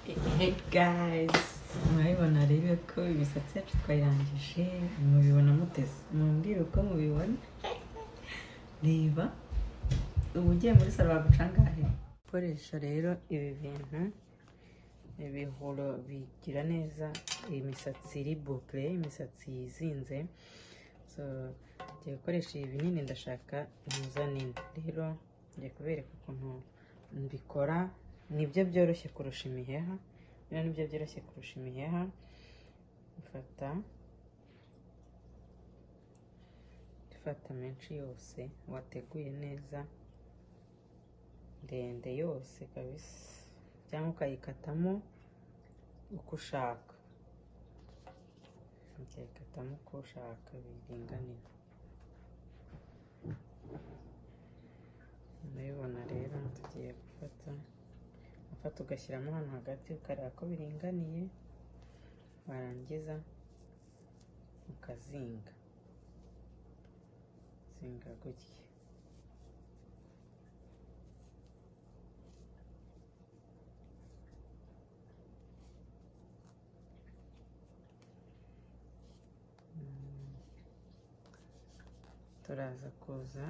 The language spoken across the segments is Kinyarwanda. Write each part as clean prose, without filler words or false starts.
Hey guys, murabibona rero ko imisatsi yacu twayirangije. Mubibona muteze, mumbwire uko mubibona. Reba ubu ugiye muri salo bagucangahe. Gukoresha rero ibi bintu, ibihuro bigira neza imisatsi iri boucle, imisatsi yizinze. So ngiye gukoresha ibi binini, ndashaka ntuza nini. Rero ngiye kubereka ukuntu mbikora. Nibyo byoroshye kurusha imiheha. Bino nibyo byoroshye kurusha imiheha. Fata menshi yose wateguye neza, ndende yose kabisa, cyangwa ukayikatamo uko ushaka. Ukayikatamo uko ushaka biringaniye. Murabibona rero, tugiye gufata ugashyiramo hano hagati, ukareba ko biringaniye, warangiza ukazinga zinga gutya. Turaza kuza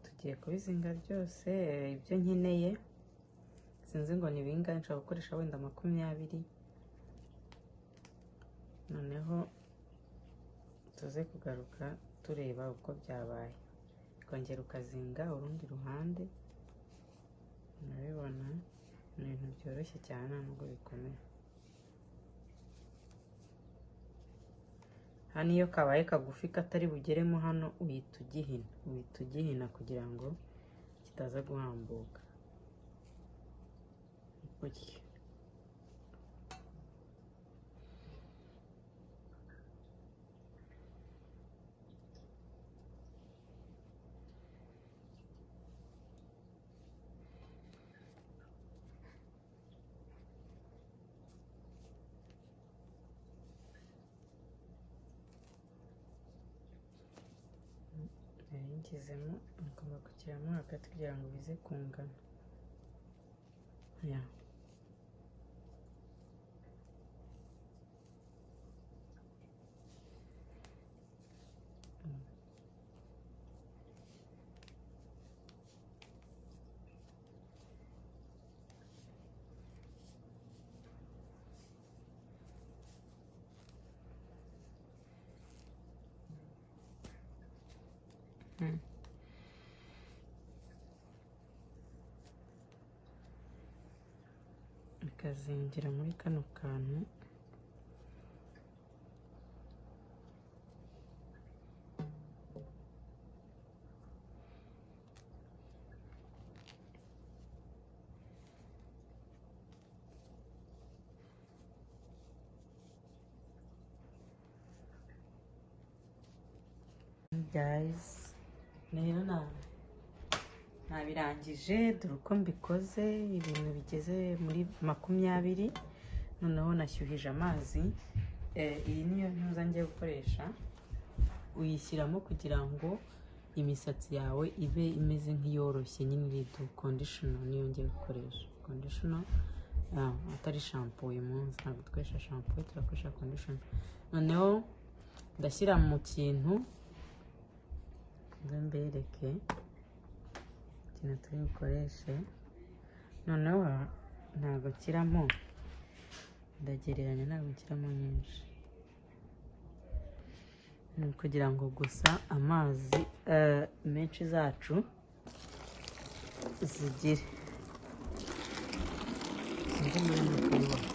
tugiye kubizinga byose ibyo nkeneye. Sinzi ngo ni bingahe, nshobora gukoresha wenda 20. Noneho tuze kugaruka tureba uko byabaye. Ukongera ukazinga urundi ruhande. Murabibona ni ibintu byoroshye cyane, nubwo bikomeye. Hano iyo kabaye kagufi katari bugeremo hano, uhita ugihina kugira ngo kitaza guhambuka. Gutya. Ngizemo, ngomba kugiramo hagati kugira ngo bize kungana. Ya. Ikazingira muri kano kantu. Guys, rero nabirangije, dore uko mbikoze. Ibintu bigeze muri 20. Noneho nashyuhije amazi. Iyi niyo ntuza ngiye gukoresha. Uyishyiramo kugira ngo imisatsi yawe ibe imeze nk'iyoroshye nyine, iri conditioner niyo ngiye gukoresha. Conditioner atari shampoo. Uyu munsi ntabwo dukoresha shampoo, turakoresha conditioner. Noneho ndashyira mu kintu mbereke ikintu turi bukoreshe. Noneho ntabwo nshyiramo, ndagereranya, ntabwo nshyiramo nyinshi, kugira ngo gusa amazi menshi zacu zigire. Sinzi muri muri kubibona.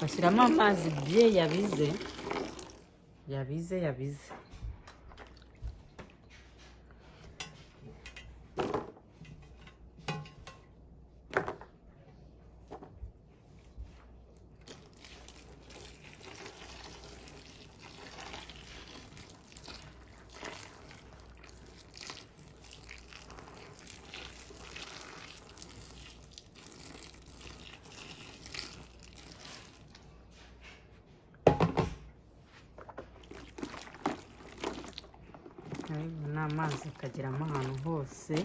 Bashyiramo amazi bye yabize. Urabibona amazi akageramo ahantu hose.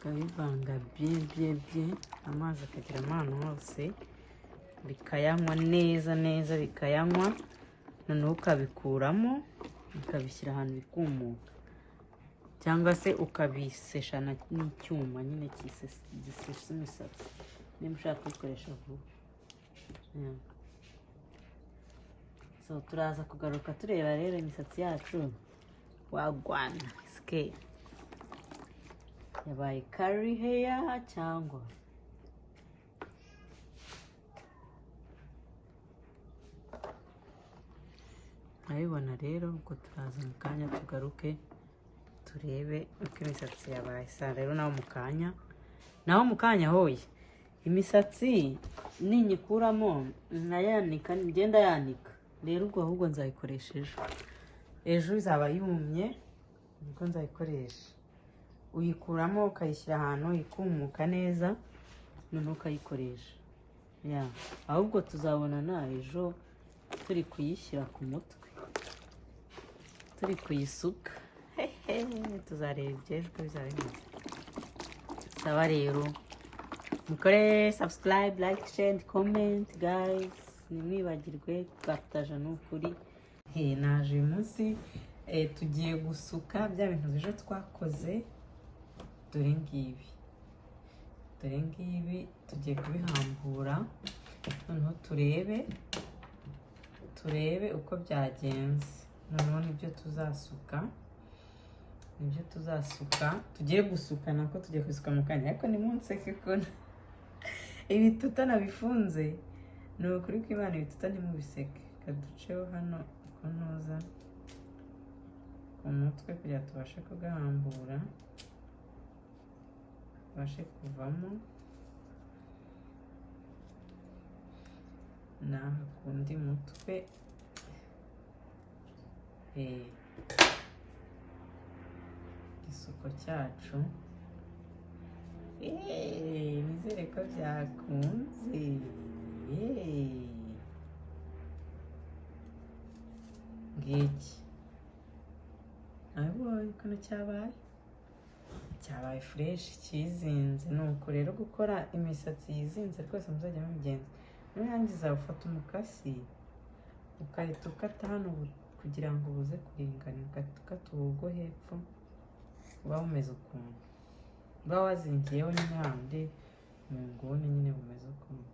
Ukabivanga bien bien bien, amazi akagera ahantu hose, bikayanywa neza neza, bikayanywa. Noneho ukabikuramo, ukabishyira ahantu bikumuka, cyangwa se ukabisesha n'icyuma nyine gisesa imisatsi, niba ushaka kubikoresha vuba. So turaza kugaruka tureba rero imisatsi yacu wagwana sike yabaye curly hair cyangwa urabibona. Rero ubwo turaza mu kanya tugaruke turebe uko imisatsi yabaye. Sa rero naho mu kanya, naho mu kanya hoye imisatsi ninyikuramo nkayanika, ngenda yanika. Rero ubwo ahubwo nzayikoresha ejo, ejo izaba yumye nibwo nzayikoresha. Uyikuramo ukayishyira ahantu ikumuka neza, noneho ukayikoresha. Ya, ahubwo tuzabonana ejo turi kuyishyira ku mutwe, turi kuyisuka. Tuzareba iby'ejo uko bizaba bimeze. Saba rero mukore subscribe, like, share and comment, guys. Ntimwibagirwe kupartaja, ni ukuri. Naje uyu munsi, tugiye gusuka bya bintu ejo twakoze. Dore ngibi, dore ngibi, tugiye kubihambura, noneho turebe uko byagenze. Noneho nibyo tuzasuka, nibyo tuzasuka, tugiye gusuka nako tugiye kubisuka mu kanya. Ariko nimunseke ko ibituta nabifunze, ni ukuri kw'Imana, ibituta ntimubiseke. Kaduceho hano ko ntuza ku mutwe kugira tubashe kugahambura, tubashe kuvamo n'aha ku ndi mutwe. Igisuko cyacu, nizere ko byakunze. Ngiki nabibonye ukuntu cyabaye, cyabaye fresh, cyizinze. Nuko rero gukora imisatsi yizinze rwose muzajya mubigenza. Nurangiza ufata umukasi ukahita ukata hano kugira ngo buze kuringanira, ugahita ukata ubu bwo hepfo buba bumeze ukuntu buba wazingiyeho nyine handi mu nguni nyine bumeze ukuntu.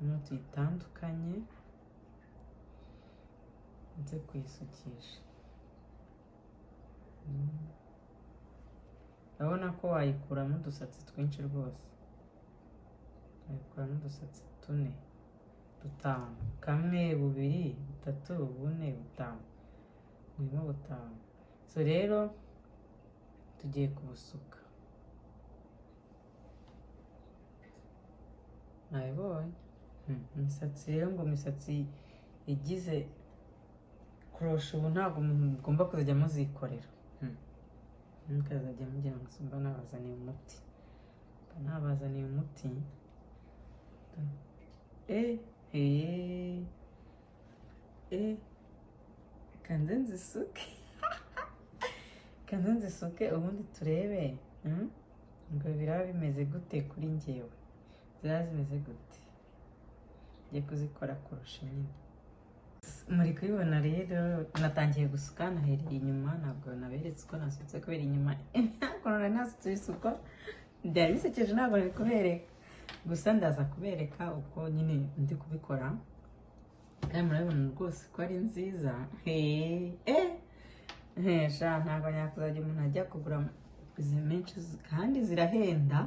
Noneho tuyitandukanye nze kuyisukisha. Urabona ko wayikuramo udusatsi twinshi rwose, wayikuramo udusatsi 4, 5, 1, 2, 3, 4, 5, burimo 5. So rero tugiye kubusuka. Nabibonye imisatsi rero, ngo imisatsi igize kurosha ubu ntabwo mugomba kuzajya muzikorera. Mukazajya mugira ngo mba nabazaniye umuti, mba nabazaniye umuti. Kanze nzisuke, kanze nzisuke ubundi turebe ngo biraba bimeze gute kuri njyewe, ziraba zimeze gute. Ngiye kuzikora kurusha nyine. Muri kubibona rero natangiye gusuka, nahereye inyuma, ntabwo naberetse uko nasutse kubera inyuma ntabwo nari nasutse ibisuko byari bisekeje, ntabwo nari kubereka. Gusa ndaza kubereka uko nyine ndi kubikora, kandi murabibona rwose ko ari nziza. Sha ntabwo nyakuzajya umuntu ajya kugura izi menshi, kandi zirahenda,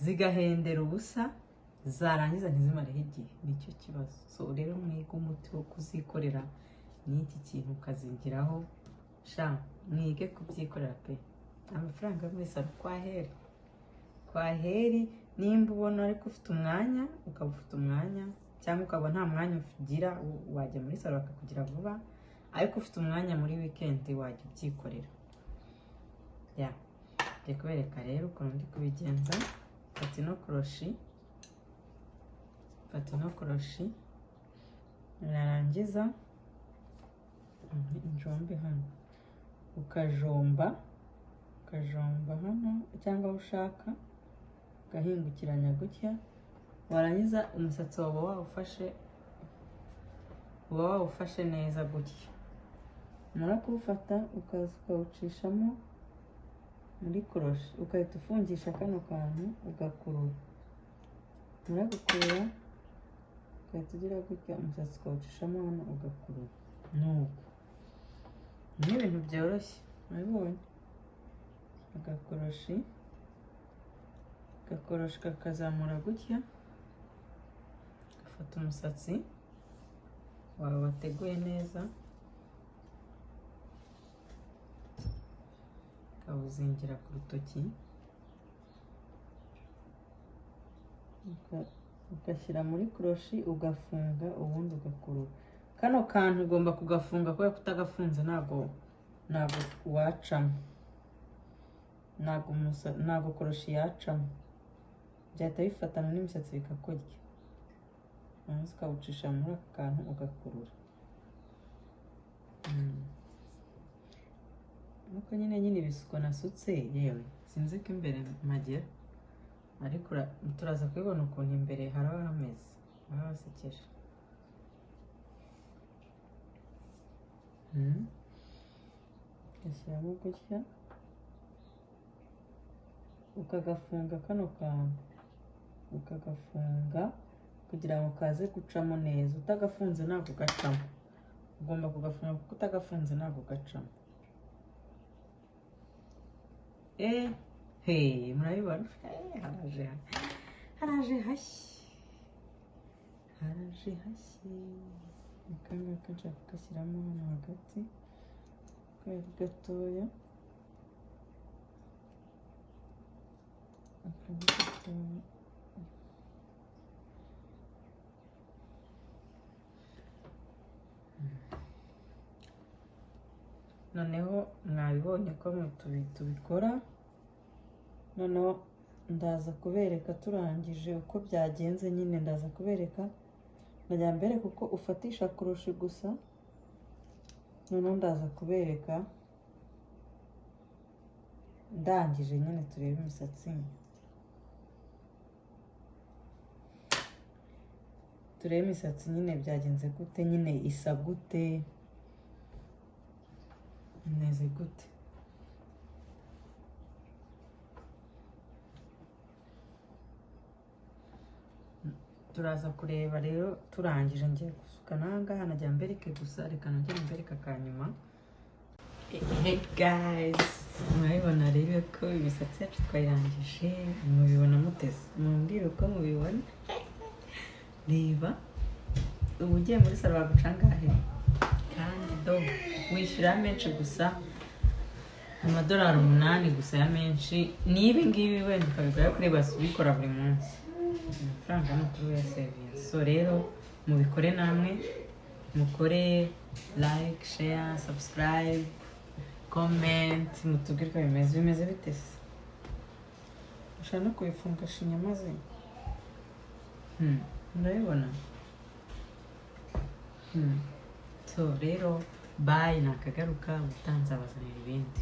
zigahendera ubusa, zarangiza ntizimareho igihe, nicyo kibazo. So rero mwiga umuti wo kuzikorera n'iki kintu ukazingiraho. Sha mwige kubyikorera pe, amafaranga muri salo kwaheri kwaheri. Nimba ubona ariko ufite umwanya, ukaba ufite umwanya cyangwa ukaba nta mwanya ugira, wajya muri salo bakakugira vuba, ariko ufite umwanya muri weekend wajya ubyikorera. Ya, ngiye kubereka rero ukuntu ndi kubigenza. Fata ino koroshi, fata ino koroshi, narangiza injombe hano, ukajomba, Ukajomba hano cyangwa aho ushaka, ugahingukiranya gutya, warangiza umusatsi wawe uba wawufashe neza gutya. Umara kuwufata ukaza ukawucishamo muri koroshi, ugahita ufungisha kano kantu ugakurura. Umara gukurura ugahita ugira gutya, umusatsi ukawucishamo hano ugakurura. Nuko ni ibintu byoroshye, urabibonye. Agakoroshi kakazamura gutya, gafata umusatsi wawe wateguye neza, kawuzingira ku rutoki, ugashyira muri koroshi ugafunga, ubundi ugakurura. Kano kantu ugomba kugafunga kubera ko utagafunze ntabwo wacamo, ntabwo koroshi yacamo, byahita bifatana n'imisatsi bikakurya. Maze ukawucisha muri aka kantu ugakurura. Nuko nyine ibisuko nasutse, yewe sinzi ko imbere mpagera, ariko turaza kubibona ukuntu imbere haraba hameze, haraba hasekeje. Ugashyiramo gutya, ukagafunga kano kantu, ukagafunga kugira ngo kaze gucamo neza. Utagafunze ntabwo gacamo, ugomba kugafunga kuko utagafunze ntabwo gacamo. Murabibona, haraje hashye, haraje hashye. Aka ngaka nshaka kugashyiramo hano hagati kari gatoya, aka ni gatoya. Noneho mwabibonye ko tubikora. Noneho ndaza kubereka turangije uko byagenze nyine, ndaza kubereka, najya mbereka uko ufatisha koroshi gusa. Noneho ndaza kubereka ndangije nyine, turebe imisatsi, turebe imisatsi nyine byagenze gute, nyine isa gute, imeze gute. Turaza kureba rero turangije. Ngiye gusuka nangaha, najya mbereke gusa, reka nongere mbereke akanyuma. Hey guys, murabibona rero ko imisatsi yacu twayirangije. Mubibona muteze, mumbwire uko mubibona. Reba ubu ugiye muri salo baguca angahe? Kandi do wishyura menshi gusa, $8 gusa ya menshi. Ni ibi ngibi wenda ukabigura kuri basi ubikora buri munsi, amafaranga ni ukuri uyasevinze. So rero mubikore namwe, mukore like, share, subscribe, comment, mutubwire uko bimeze. Bimeze bite se? Ushobora no kubifunga shinya maze. Murabibona. So rero bye, nakagaruka utanzabazanira ibindi.